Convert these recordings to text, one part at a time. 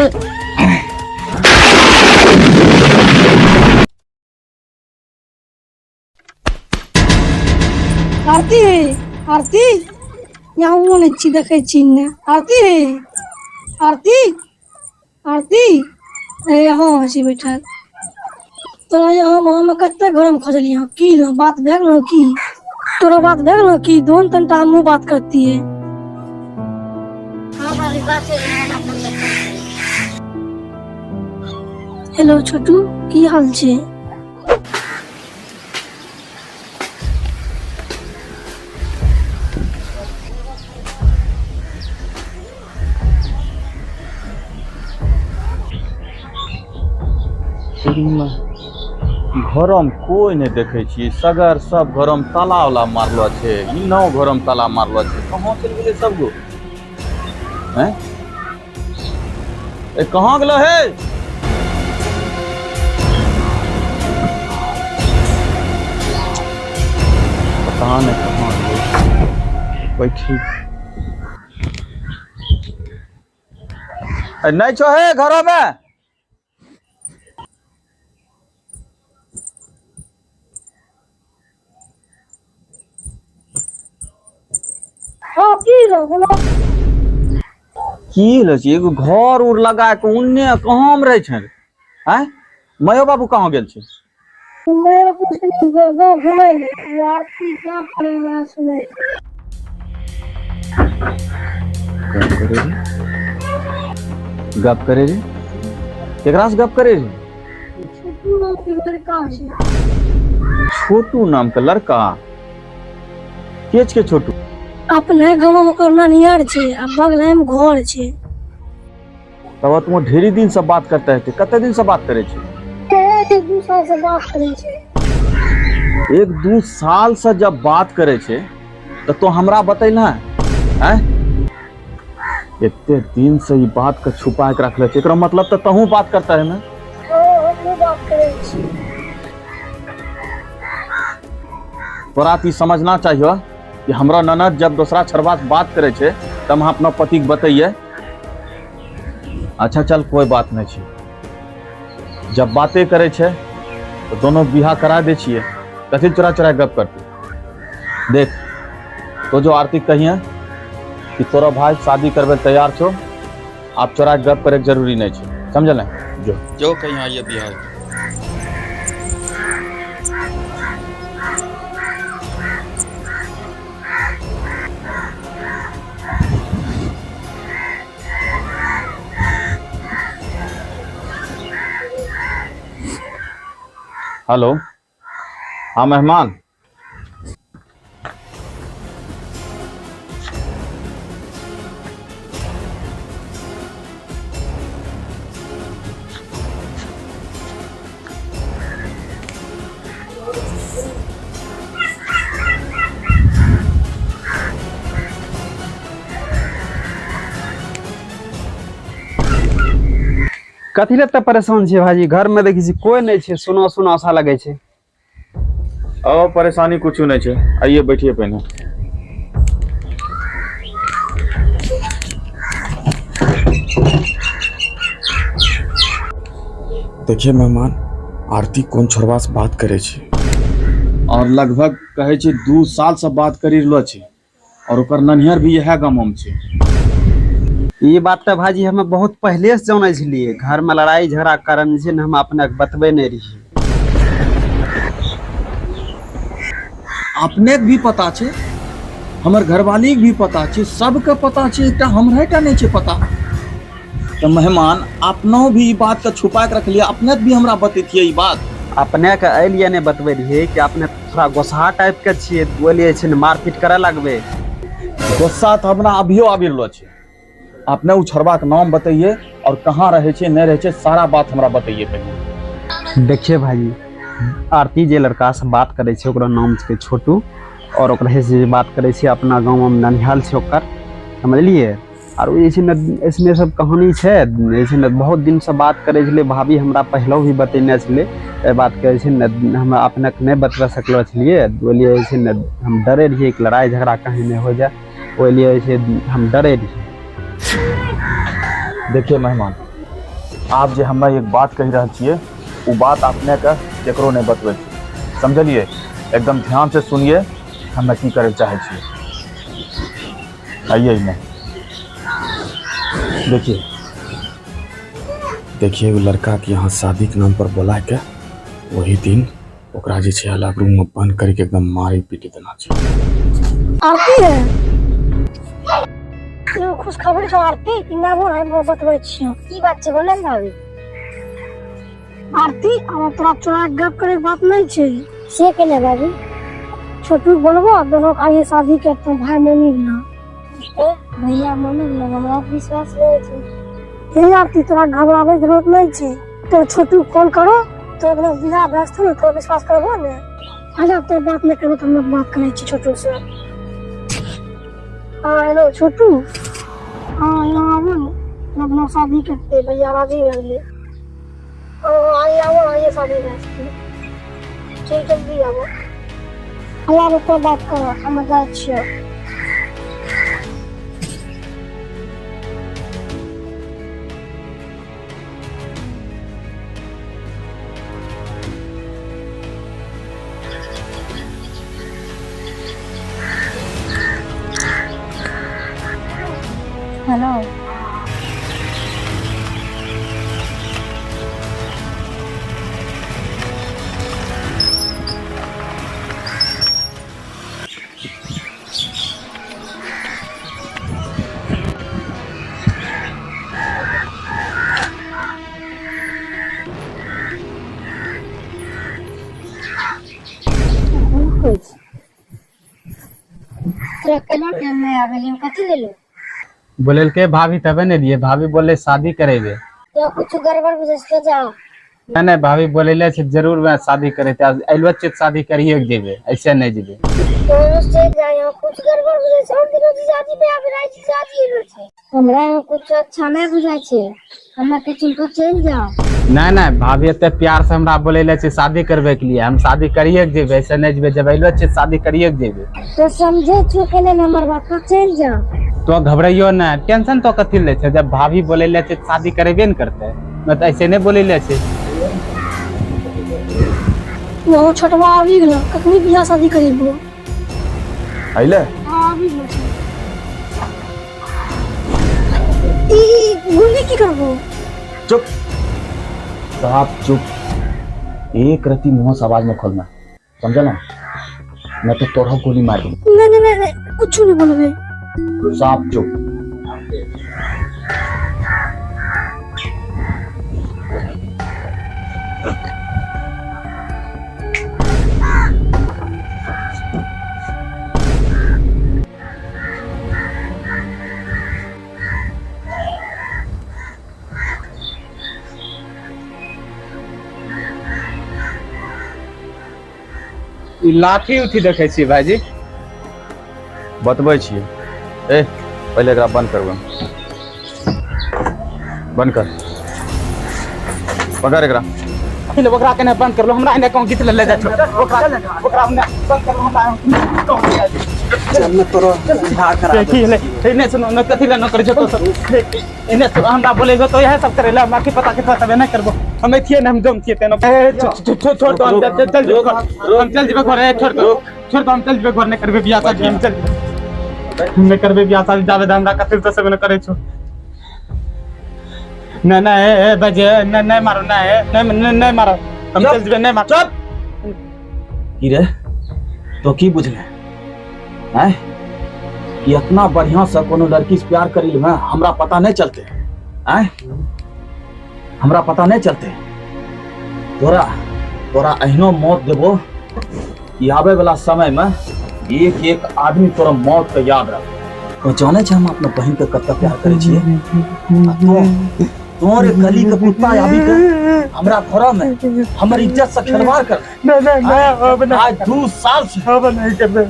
आरती आरती, यहाँ नहि छी, देखै छी ने। आरती आरती आरती, ए यहाँ छी बैठल। तोरा यहाँ हम कते घरमे खोजलियै। की बात भए गेलो? की तोरा बात भए गेलो? की दोन तनटा हमहूँ बात करतियै। हेलो छोटू, की हाल छै? घरमे कोइ नहि देखै छियै, सगर सब घरमे ताला उला मारलो छै। ई नौ घरमे ताला मारलो छै। कहाँ चलि गेलै सब गो? हैं, ए कहाँ गेलो हे? पता नहीं कहाँ गेलै। बैठी ए, नहीं छो हे घरों में? हाँ, की रो बोलो। की होलो छै? एगो घर उर लगा के उन्ने कहाँ मे रहै छै? आँय, मायो बाबू कहाँ गेल छै? मेरे कुछ नहीं, गाँव घुमै ले आरती क्या करे वहाँ सुनै। गप करे रे, गप करे रे, केकरा से गप करे रे? छोटू नाम के लड़का छै। छोटू नाम के लड़का के छै छोटू? अपने गाँव में ओकर ननियर छै आ बगले में घर छै। तब तुम ढेरी दिन से बात करते हेतै। कते दिन से बात करे छै? 1-2 साल से बात करे छै। 1-2 साल से जब बात करे छै तो तो हमरा बतैला हैं? एते दिन से ई बात के छुपा के रखले छै, एकरा मतलब तो तहू बात करता है ना? हाँ, हमहूँ बात करै छी। तोरा तऽ ई समझना चाहिए कि हमरा ननद जब दोसरा छड़वा से बात करे छै तब हम अपना पति के बतैये। अच्छा चल, कोई बात नहीं छै। जब बातें करे छै तो दोनों बियाह करा दे छियै। कथी चोरा चोरा गप करते? देख तो जो आरती कहिए कि तोरा भाई शादी करबे तैयार छो, आप चोरा के गप करे के जरूरी नहीं छै, समझल? जो जो कहीं आइए बिहार। हेलो, हाँ मेहमान। कथी लए एते परेशान छियै भाजी? घर में देखै छी कोई नहि छै, सुना सुना सा लगै छै। ओ परेशानी कुछ नहीं छै, आइए बैठिए पहिने। देखिए मेहमान, आरती कोन छोड़वा से बात करे छै और लगभग कहे छै 2 साल से बात करी रहलो छै और ओकर ननिहर भी इएह गाम में छै। ई बात तऽ भाजी हमे बहुत पहले से जानै छलियै। घर में लड़ाई झगड़ा के कारण जे छै ने हम अपने के बतबै नहि रहियै। अपने के भी पता छै, हमर घरवाली के भी पता छै, सबके पता छै, एकटा हमरे टा नहि छै पता। तऽ मेहमान, अपनो भी ई बात के छुपा के रखलियै, अपने के भी हमरा बतैतियै ई बात। अपने के एहि लिए नहि बतबै रहियै कि अपने थोड़ा गोस्सा टाइप के छियै, ओहि लिए छै ने मारपीट करे लगबै। गुस्सा तऽ हमरा अभियो आबि रहलो छै। अपने उ छोड़बा के नाम बतैये और कहाँ रहै छै नहि रहै छै, सारा बात हमरा बतैये पहिले। देखिए भाई, आरती जे लड़का से बात करै छै ओकरा नाम छै छोटू और ओकरा से जे बात करै छै अपना गाँव में ननिहाल छै ओकर, समझलियै? आर ओ जे छै ने ऐसने सब कहानी छै जे छै ने बहुत दिनसँ बात करै छलै। भाभी हमरा पहिलो भी बतेने छलै एहि बातके, जे छै ने हमरा अपनेके नहि बतबा सकलो छलियै। ओहि लिए जे छै ने हम डरे रहियै कि लड़ाइ झगड़ा कहीं नहि हो जाए, ओहि लिए जे छै हम डरे रहियै। देखिए मेहमान, आब जे हमे एक बात कहि रहल छियै ओ बात अपनेके केकरो नहि बतबै छै, समझलियै? एकदम ध्यान से सुनिए हमे की करै चाहै छियै। आइए ने देखिए देखिए, एगो लड़का के यहाँ शादी के नाम पर बोला के वही दिन ओकरा जे छै अलग रूम में बंद करके एकदम मारी पीटी देना छै। आरती है, एगो खुशखबरी छौ आरती, ई ना बोल, हम बतबै छियौ। की बात छै, बोले ने भाभी। आरती, आब तोरा चोरा के गप करे के बात नहीं छै। से केना भाभी? छोटू के बोलबो, दोनों के आइए शादी करतो, भाई मम्मी ना। ए भैया, मम्मी के हमरा विश्वास नहीं छै। हे आरती, तोरा घबरावे के जरूरत नहीं छै। तो छोटू फोन करो तो अपना बियाह व्यस्त ने, तो विश्वास करबो ने। अच्छा, तो बात नहीं करो तो हम बात करै छी छोटू से। हाँ हेलो छोटू, हाँ यहाँ आबो ने, अपना शादी करते, भैया राजी भए गेलै। हाँ आइए आबो, आइए शादी व्यस्त, ठीक जल्दी आबो। हमरा रुको बात करो, हम जाइ छियै। हेलो, तोरा केना टाइम नहि आबे हम कथी लेलू? बोलेलकै भाभी तबे ने लिए। भाभी बोले शादी करेबे। तो कुछ गड़बड़ बुझे से जाओ। नहीं नहीं, भाभी बोलेले छै जरूर मैं शादी करेते, अइलो छै शादी करिए के जेबे, ऐसे नहीं जेबे। तो से जाओ, कुछ गड़बड़ बुझे छै। हम दिनो जीजाजी पे आबे रहे, जीजाजी एलो छै। हमरा यहाँ कुछ अच्छा नहीं बुझाय छै, हमरा के चिंता चलि जाओ। नहीं नहीं, भाभी एते प्यार से हमरा बोलेले छै शादी करबे के लिए, हम शादी करिए के जेबे, ऐसे नहीं जेबे। जब अइलो छै शादी करिए के जेबे। तो समझे छो के नहीं हमर बात, तो चलि जाओ। तो घबराइयो ना, टेंशन तो कथी ले छै? जब भाभी बोलेले छै शादी करेबे न करते, मैं तो ऐसे नहीं बोलेले छै। वो छोटवा आबि गेलो, कखनी बियाह शादी करेबो? अइले? हाँ आबि गेलो छै। ई गुल्ली की करबो? चुप साहब चुप, एक रति मुंह से आवाज में खोलना, समझा ना? मैं तो तोरा गोली मार दूंगा। नहीं नहीं नहीं, नहीं कुछ नहीं बोलबे। साहब चुप। ई लाठी उठी देखै छियै भाईजी? बतबै छियै। ए पहिले एकरा बंद करबै, बंद कर, पकड़ एकरा। अखिल, ओकरा केना बंद करलो? हमरा एने कहूँ घीच ले जाइ छौ। ओकरा ओकरा हमरा बंद करलो, हमरा कहूँ ले जाइ छौ। चल न तोरो बियाह करा। की ले एने सुनो न, कथी ले न करै छौ तो सब? एने सुनो, हमरा बोलेबो तो इएह सब करे ला, हमरा की पता के तबे नहि करबो। हम एथिए ने, हम जम थिए तेनो। ए छोड़ छोड़ दो, हम चल चल जेबे घर, हम चल जेबे घर। ए छोड़ दो, छोड़ दो, हम चल जेबे घर। नहि करबे बियाह शादी, हम चल जेबे, हम नहि करबे बियाह शादी। जाबे हमरा कथी तो सब न करै छौ। नहीं नहीं, ए ए बजे नहीं नहीं मारो, नहीं नहीं नहीं नहीं मारो, हम चल जेबे, नहीं मारो। चुप। की रे, तो की बुझले हैं कि इतना बढ़िया से कोनो लड़की से प्यार करी में हमरा पता नहीं चलते? हैं, हमरा पता नहीं चलते? तोरा तोरा एहनो मौत देबो कि आवे वाला समय में एक एक आदमी तोरा मौत के याद रख। तो जाने छै हम अपना बहन के कतना प्यार करे छियै, आ तो तोरे गली के कुत्ता आबी के हमरा घर में हमर इज्जत से खिलवाड़ कर। नहीं नहीं नहीं, अब नहीं। आज 2 साल से अब नहीं करबे,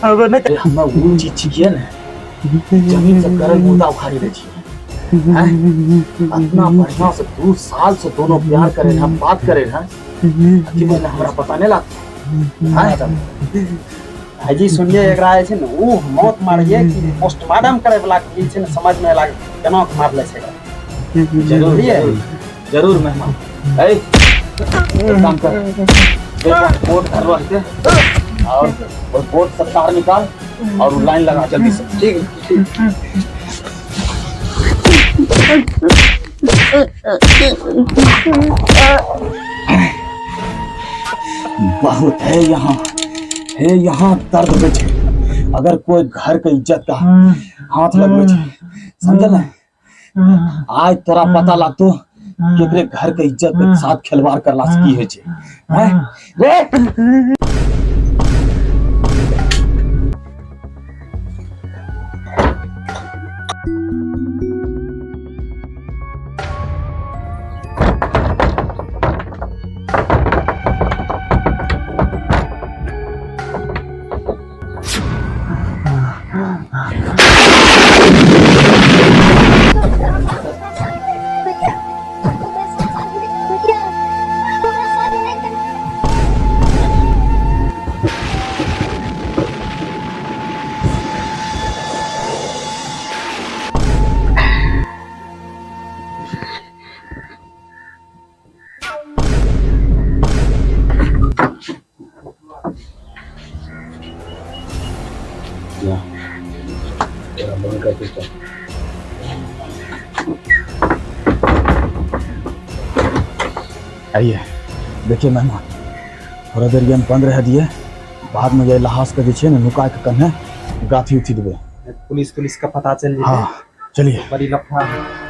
अब नहीं। अरे हमे उ चीज छियै ने, जमीन से करल मुद्दा उखाड़ी दै छियै। हैं? इतना बढ़िया से 2 साल से दोनों प्यार करे रहे, बात करे रहे, कि बोले हमरा पता नहीं लगता? हैं? भाईजी सुनिए, एकरा जे छै ने ऊ मौत मारिए कि पोस्टमार्टम करे वाला के जे छै ने समझ में लाग केना के मारले छै एकरा। जरूर। बुझलियै? जरूर। जरूर मेहमान। ए, एक काम कर, एक बोर्ड घर रहते और और बोर्ड से तार निकाल और वो लाइन लगा जल्दी से। ठीक। बहुत है यहाँ, है यहाँ दर्द होइ छै अगर कोई घर के इज्जत का हाथ लगबै छै, समझल ने? आज तोरा पता लागतो कि एकरे घर के इज्जत के साथ खिलवाड़ करला से की होइ छै। हैं? रे आइए देखिए मेहमान, थोड़ा देर ये बंद रह दिए, बाद में ये लहास के जे छै ने नुका के कन्ने गाथी उथी देबै, पुलिस पुलिस का पता चल जेतै। हाँ चलिए। बड़ी लफड़ा है।